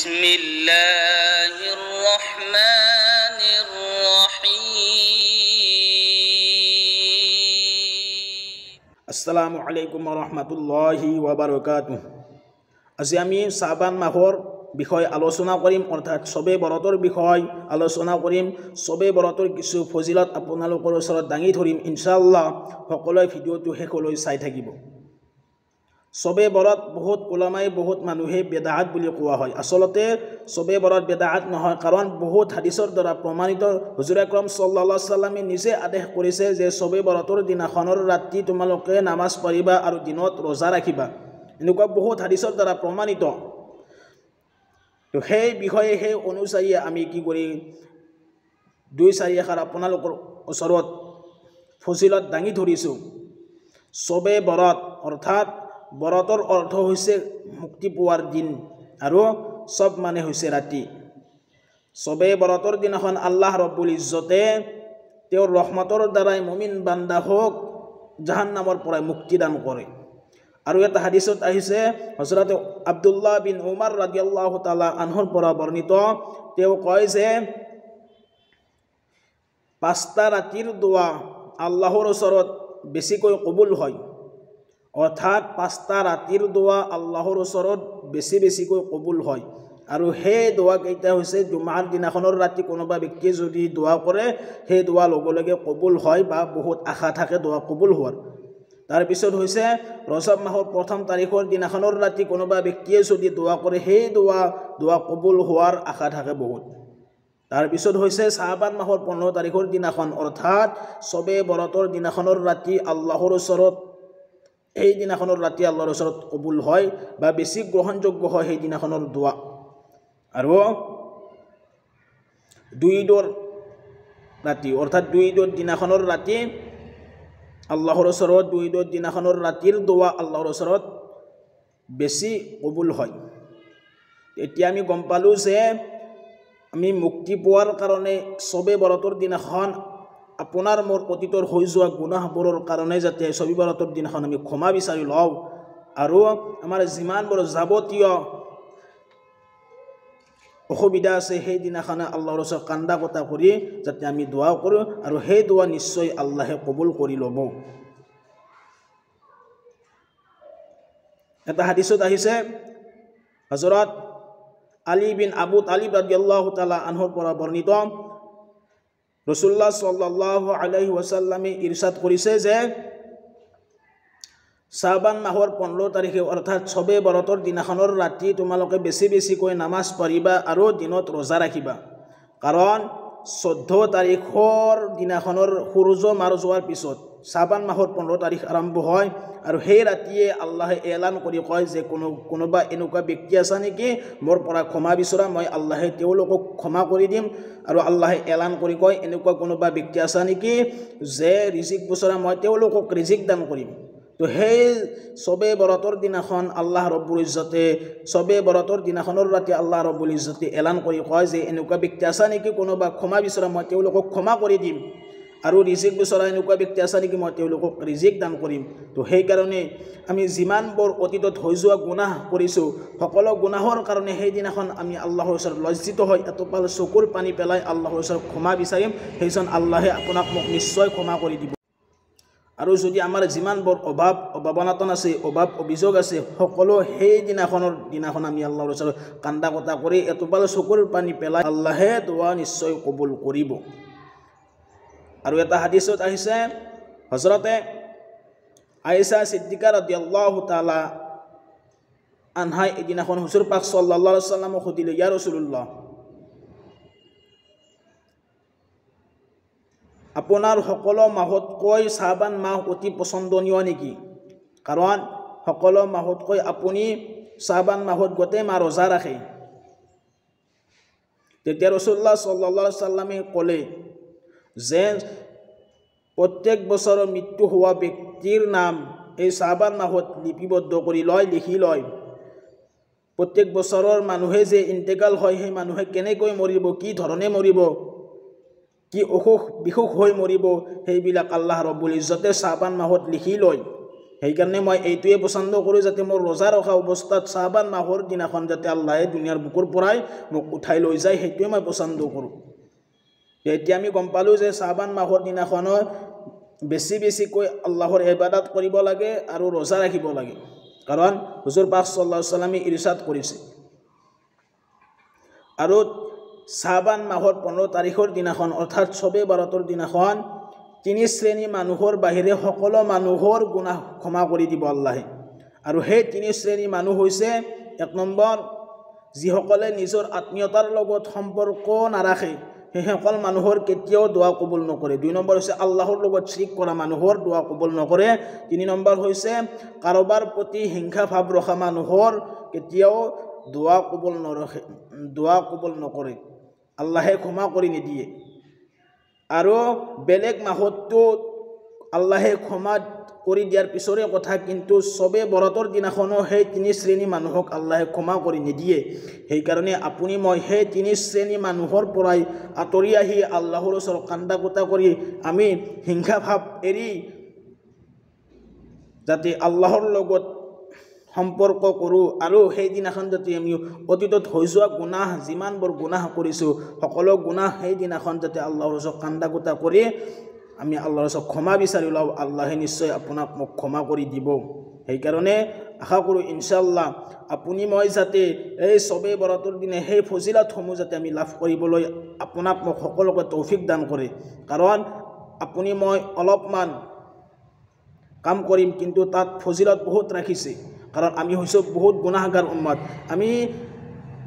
بسم الله الرحمن الرحيم। আসসালামু আলাইকুম ৰহমতুল্লাহি ওয়াবাৰাকাতুহ। আজি আমি শাবান মাহৰ বিষয় আলোচনা কৰিম, অৰ্থাৎ চবে বৰতৰ বিষয় আলোচনা কৰিম। চবে বৰতৰ কিছু ফজিলত আপোনালোকৰ ওচৰত দাঙি ধৰিম ইনশাআল্লাহ। সকলোৱে ভিডিঅ'টো শেষলৈ চাই থাকিব। চবে বৰত বহুত ওলামাই বহুত মানুহে বেদাআত বুলি কোৱা হয়। আচলতে চবে বৰত বেদাআত নহয়, কাৰণ বহুত হাদিছৰ দ্বাৰা প্ৰমাণিত। হুজুৰ আকৰম সাল্লাল্লাহু আলাইহি ওয়াসাল্লামে নিজে আদেশ কৰিছে যে চবে বৰতৰ দিনাখনৰ ৰাতি তোমালোকে নামাজ পঢ়িবা আৰু দিনত ৰোজা ৰাখিবা। এনেকুৱা বহুত হাদিছৰ দ্বাৰা প্ৰমাণিত। তো সেই বিষয়ে সেই অনুযায়ী আমি কি কৰি দুই চাৰি এষাৰ আপোনালোকৰ ওচৰত ফজিলত দাঙি ধৰিছোঁ। চবে বৰত অৰ্থাৎ বৰতৰ অৰ্থ হৈছে মুক্তি পোৱাৰ দিন আৰু চব মানে হৈছে ৰাতি। চবে বৰতৰ দিনাখন আল্লাহ ৰব্বুল ইজ্জতে তেওঁৰ ৰহমতৰ দ্বাৰাই মুমিন বান্দাহক জাহান্নামৰ পৰাই মুক্তি দান কৰে। আৰু এটা হাদিছত আহিছে, হজৰত আব্দুল্লাহ বিন উমাৰ ৰাদিয়াল্লাহু তাআলা আনহুৰ পৰা বৰ্ণিত, তেওঁ কয় যে পাঁচটা ৰাতিৰ দোৱা আল্লাহৰ ওচৰত বেছিকৈ কবুল হয়। অৰ্থাৎ পাঁচটা ৰাতিৰ দোৱা আল্লাহৰ ওচৰত বেছি বেছিকৈ কবুল হয়। আৰু সেই দোৱাকেইটা হৈছে জুমাৰ দিনাখনৰ ৰাতি কোনোবা ব্যক্তিয়ে যদি দোৱা কৰে, সেই দোৱা লগে লগে কবুল হয় বা বহুত আশা থাকে দোৱা কবুল হোৱাৰ। তাৰপিছত হৈছে ৰজব মাহৰ প্ৰথম তাৰিখৰ দিনাখনৰ ৰাতি কোনোবা ব্যক্তিয়ে যদি দোৱা কৰে, সেই দোৱা কবুল হোৱাৰ আশা থাকে বহুত। তাৰপিছত হৈছে শাবান মাহৰ 15 তাৰিখৰ দিনাখন, অৰ্থাৎ চবে বৰতৰ দিনাখনৰ ৰাতি আল্লাহৰ ওচৰত সেই দিনাখনৰ ৰাতি আল্লাহৰ ওচৰত কবুল হয় বা বেছি গ্ৰহণযোগ্য হয় সেই দিনাখনৰ দোৱা। আৰু দুই ঈদৰ ৰাতি, অৰ্থাৎ দুই ঈদৰ দিনাখনৰ ৰাতি আল্লাহৰ ওচৰত দুই ঈদৰ দিনাখনৰ ৰাতিৰ দোৱা আল্লাহৰ ওচৰত বেছি কবুল হয়। এতিয়া আমি গম পালোঁ যে আমি মুক্তি পোৱাৰ কাৰণে চবে বৰতৰ দিনাখন আপোনাৰ মোৰ অতীতৰ হৈ যোৱা গুনাহবোৰৰ কাৰণে যাতে চবে বৰতৰ দিনাখন আমি ক্ষমা বিচাৰি লওঁ আৰু আমাৰ যিমানবোৰ যাৱতীয় অসুবিধা আছে সেই দিনাখনে আল্লাহৰ ওচৰত কান্দা কটা কৰি যাতে আমি দোৱা কৰোঁ আৰু সেই দোৱা নিশ্চয় আল্লাহে কবুল কৰি ল'ব। এটা হাদিছত আহিছে, হজৰত আলী বিন আবু তালিব ৰাদিয়াল্লাহু তাআলা আনহুৰ পৰা বৰ্ণিত, ৰসুল্লাহ সাল্লাল্লাহু আলাইহি ওয়াসাল্লামে ইৰশাদ কৰিছে যে শাবান মাহৰ 15 তাৰিখে অৰ্থাৎ চবে বৰতৰ দিনাখনৰ ৰাতি তোমালোকে বেছি বেছিকৈ নামাজ পঢ়িবা আৰু দিনত ৰোজা ৰাখিবা। কাৰণ 14 তাৰিখৰ দিনাখনৰ সূৰ্য মাৰ যোৱাৰ পিছত শাবান মাহৰ 15 তাৰিখ আৰম্ভ হয় আৰু সেই ৰাতিয়ে আল্লাহে এলান কৰি কয় যে কোনোবা এনেকুৱা ব্যক্তি আছে নেকি মোৰ পৰা ক্ষমা বিচৰা, মই আল্লাহে তেওঁলোকক ক্ষমা কৰি দিম। আৰু আল্লাহে এলান কৰি কয় এনেকুৱা কোনোবা ব্যক্তি আছে নেকি যে ৰিজিক বিচৰা, মই তেওঁলোকক ৰিজিক দান কৰিম। তো সেই চবে বৰতৰ দিনাখন আল্লাহ ৰব্বুল ইজ্জতে চবে বৰতৰ দিনাখনৰ ৰাতি আল্লাহ ৰব্বুল ইজ্জতে এলান কৰি কয় যে এনেকুৱা ব্যক্তি আছে নেকি কোনোবা ক্ষমা বিচৰা, মই তেওঁলোকক ক্ষমা কৰি দিম। আৰু ৰিজিক বিচৰা এনেকুৱা ব্যক্তি আছে নেকি, মই তেওঁলোকক ৰিজিক দান কৰিম। তো সেইকাৰণে আমি যিমানবোৰ অতীতত হৈ যোৱা গুনাহ কৰিছোঁ সকলো গুনাহৰ কাৰণে সেইদিনাখন আমি আল্লাহৰ ওচৰত লজ্জিত হৈ এটোপাল চকুৰ পানী পেলাই আল্লাহৰ ওচৰত ক্ষমা বিচাৰিম। সেইজন আল্লাহে আপোনাক মোক নিশ্চয় ক্ষমা কৰি দিব। আৰু যদি আমাৰ যিমানবোৰ অভাৱ অভাৱনাতন আছে, অভাৱ অভিযোগ আছে, সকলো সেই দিনাখনৰ দিনাখন আমি আল্লাহৰ ওচৰত কান্দা কটা কৰি এটোপাল চকুৰ পানী পেলাই আল্লাহে দোৱা নিশ্চয় কবুল কৰিব। আৰু এটা হাদিছত আহিছে, হজৰতে আয়েশা সিদ্দিকা ৰাদিয়াল্লাহু তাআলা আনহাই এদিনাখন হুজুৰ পাক সাল্লাল্লাহু আলাইহি ওয়াসাল্লামক সুধিলে, ইয়া ৰাসূলুল্লাহ, আপোনাৰ সকলো মাহতকৈ শাবান মাহ অতি পছন্দনীয় নেকি? কাৰণ সকলো মাহতকৈ আপুনি শাবান মাহত গোটেই মাহ ৰোজা ৰাখে। তেতিয়া ৰাসূলুল্লাহ সাল্লাল্লাহু আলাইহি ওয়াসাল্লামে ক'লে যে প্ৰত্যেক বছৰৰ মৃত্যু হোৱা ব্যক্তিৰ নাম এই শাবান মাহত লিপিবদ্ধ কৰি লয়, লিখি লয়। প্ৰত্যেক বছৰৰ মানুহে যে ইন্তেকাল হয়, সেই মানুহে কেনেকৈ মৰিব, কি ধৰণে মৰিব, কি অসুখ বিসুখ হৈ মৰিব, সেইবিলাক আল্লাহ ৰব্বুল ইজ্জতে শাবান মাহত লিখি লয়। সেইকাৰণে মই এইটোৱে পচন্দ কৰোঁ যাতে মোৰ ৰোজা ৰখা অৱস্থাত শ্বাবান মাহৰ দিনাখন যাতে আল্লাহে দুনিয়াৰ বুকুৰ পৰাই মোক উঠাই লৈ যায়, সেইটোৱে মই পচন্দ কৰোঁ। এতিয়া আমি গম পালোঁ যে শ্বাবান মাহৰ দিনাখনত বেছি বেছিকৈ আল্লাহৰ ইবাদত কৰিব লাগে আৰু ৰোজা ৰাখিব লাগে, কাৰণ হুজুৰ পাক সাল্লাল্লাহু আলাইহি ওয়াসাল্লামে ইৰশাদ কৰিছে। আৰু শ্বাবান মাহৰ 15 তাৰিখৰ দিনাখন অৰ্থাৎ চবে বাৰতৰ দিনাখন তিনি শ্ৰেণী মানুহৰ বাহিৰে সকলো মানুহৰ গুনাহ ক্ষমা কৰি দিব আল্লাহে। আৰু সেই তিনি শ্ৰেণী মানুহ হৈছে, এক নম্বৰ যিসকলে নিজৰ আত্মীয়তাৰ লগত সম্পৰ্ক নাৰাখে সেইসকল মানুহৰ কেতিয়াও দোৱা কবুল নকৰে। দুই নম্বৰ হৈছে আল্লাহৰ লগত শ্ৰিক কৰা মানুহৰ দোৱা কবুল নকৰে। তিনি নম্বৰ হৈছে কাৰোবাৰ প্ৰতি হিংসা ভাৱ ৰখা মানুহৰ কেতিয়াও দোৱা কবুল নৰখে, দোৱা কবুল নকৰে, আল্লাহে ক্ষমা কৰি নিদিয়ে। আৰু বেলেগ মাহততো আল্লাহে ক্ষমা কৰি দিয়াৰ পিছৰে কথা, কিন্তু চবে বৰতৰ দিনাখনো সেই তিনি শ্ৰেণী মানুহক আল্লাহে ক্ষমা কৰি নিদিয়ে। সেইকাৰণে আপুনি মই সেই তিনি শ্ৰেণী মানুহৰ পৰাই আঁতৰি আহি আল্লাহৰ ওচৰত কান্দা কুটা কৰি আমি হিংসা ভাৱ এৰি যাতে আল্লাহৰ লগত সম্পৰ্ক কৰোঁ আৰু সেইদিনাখন যাতে আমি অতীতত হৈ যোৱা গুনাহ যিমানবোৰ গুনাহ কৰিছোঁ সকলো গুনাহ সেইদিনাখন যাতে আল্লাহৰ ওচৰত কান্দা কুটা কৰি আমি আল্লাহৰ ওচৰত ক্ষমা বিচাৰি লওঁ, আল্লাহে নিশ্চয় আপোনাক মোক ক্ষমা কৰি দিব। সেইকাৰণে আশা কৰোঁ ইনশাআল্লাহ আপুনি মই যাতে এই চবে বৰাতৰ দিনে সেই ফজিলাতসমূহ যাতে আমি লাভ কৰিবলৈ আপোনাক মোক সকলোকে তৌফিক দান কৰে। কাৰণ আপুনি মই অলপমান কাম কৰিম, কিন্তু তাত ফজিলত বহুত ৰাখিছে। কাৰণ আমি হৈছোঁ বহুত গুনাহগাৰ উম্মত, আমি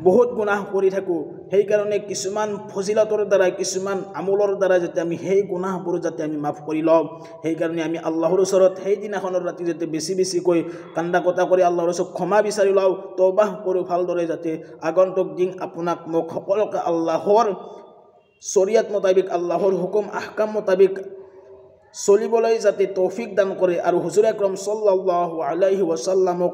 বহুত গুনাহ কৰি থাকোঁ। সেইকাৰণে কিছুমান ফজিলতৰ দ্বাৰা কিছুমান আমলৰ দ্বাৰা যাতে আমি সেই গুনাহবোৰ যাতে আমি মাফ কৰি লওঁ, সেইকাৰণে আমি আল্লাহৰ ওচৰত সেইদিনাখনৰ ৰাতি যাতে বেছি বেছিকৈ কান্দা কটা কৰি আল্লাহৰ ওচৰত ক্ষমা বিচাৰি লওঁ, তৌবাহ কৰোঁ ভালদৰে, যাতে আগন্তুক দিন আপোনাক মোক সকলোকে আল্লাহৰ শৰিয়ত মোতাবিক আল্লাহৰ হুকুম আহকাম মোতাবিক চলিবলৈ যাতে তৌফিক দান কৰে। আৰু হুজুৰ আকৰম সাল্লাল্লাহু আলাইহি ওয়াসাল্লামক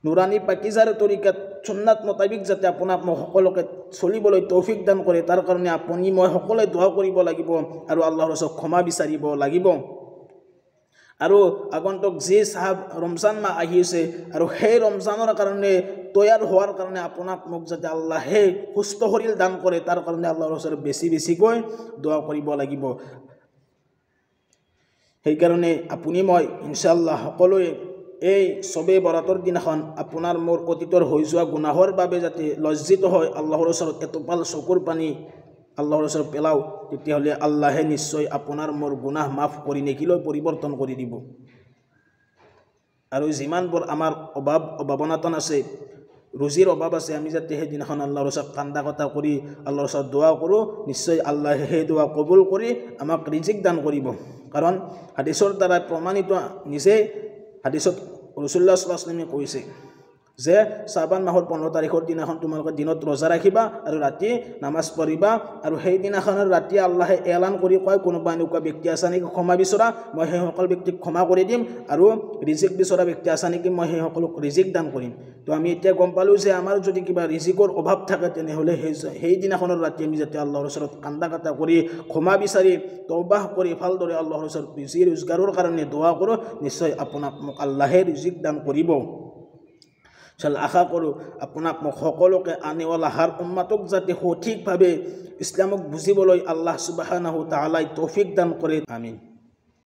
নুৰানি পাকিজাৰ তৰিকাত সুন্নাত মোতাবিক যাতে আপোনাক মই সকলোকে চলিবলৈ তৌফিক দান কৰে, তাৰ কাৰণে আপুনি মই সকলোৱে দোৱা কৰিব লাগিব আৰু আল্লাহৰ ওচৰত ক্ষমা বিচাৰিব লাগিব। আৰু আগন্তুক যি চাহাব ৰমজান মাহ আহিছে আৰু সেই ৰমজানৰ কাৰণে তৈয়াৰ হোৱাৰ কাৰণে আপোনাক মোক যাতে আল্লাহে সুস্থ শৰীৰ দান কৰে, তাৰ কাৰণে আল্লাহৰ ওচৰত বেছি বেছিকৈ দোৱা কৰিব লাগিব। সেইকাৰণে আপুনি মই ইনশাআল্লাহ সকলোৱে এই চবে বৰাতৰ দিনাখন আপোনাৰ মোৰ অতীতৰ হৈ যোৱা গুনাহৰ বাবে যাতে লজ্জিত হয় আল্লাহৰ ওচৰত এটোপাল চকুৰ পানী আল্লাহৰ ওচৰত পেলাওঁ, তেতিয়াহ'লে আল্লাহে নিশ্চয় আপোনাৰ মোৰ গুনাহ মাফ কৰি নেকিলৈ পৰিৱৰ্তন কৰি দিব। আৰু যিমানবোৰ আমাৰ অভাৱ অভাৱনাতন আছে, ৰুজিৰ অভাৱ আছে, আমি যাতে সেইদিনাখন আল্লাহৰ ওচৰত কান্দা কটা কৰি আল্লাহৰ ওচৰত দোৱা কৰোঁ, নিশ্চয় আল্লাহে সেই দোৱা কবুল কৰি আমাক ৰিজিক দান কৰিব। কাৰণ হাদিছৰ দ্বাৰা প্ৰমাণিত, নিজেই হাদিছত ৰসুল্লাহ সাল্লাল্লাহু আলাইহি ওয়াসাল্লামে কৈছে যে শ্বাবান মাহৰ 15 তাৰিখৰ দিনাখন তোমালোকে দিনত ৰোজা ৰাখিবা আৰু ৰাতি নামাজ পঢ়িবা। আৰু সেইদিনাখনৰ ৰাতি আল্লাহে এলান কৰি কয়, কোনোবা এনেকুৱা ব্যক্তি আছে নেকি ক্ষমা বিচৰা, মই সেইসকল ব্যক্তিক ক্ষমা কৰি দিম, আৰু ৰিজিক বিচৰা ব্যক্তি আছে নেকি, মই সেইসকলক ৰিজিক দান কৰিম। তো আমি এতিয়া গম পালোঁ যে আমাৰ যদি কিবা ৰিজিকৰ অভাৱ থাকে, তেনেহ'লে সেইদিনাখনৰ ৰাতি আমি যাতে আল্লাহৰ ওচৰত কান্দা কাটা কৰি ক্ষমা বিচাৰি তৌবাহ কৰি ভালদৰে আল্লাহৰ ওচৰত ৰুজি ৰোজগাৰৰ কাৰণে দোৱা কৰোঁ, নিশ্চয় আপোনাক মোক আল্লাহে ৰিজিক দান কৰিব। ইনশাআল্লাহ আশা কৰোঁ আপোনাক মোক সকলোকে আনেৱালা হাৰ উম্মাতক যাতে সঠিকভাৱে ইছলামক বুজিবলৈ আল্লাহ সুবহানাহু তাআলাই তৌফিক দান কৰে। আমিন।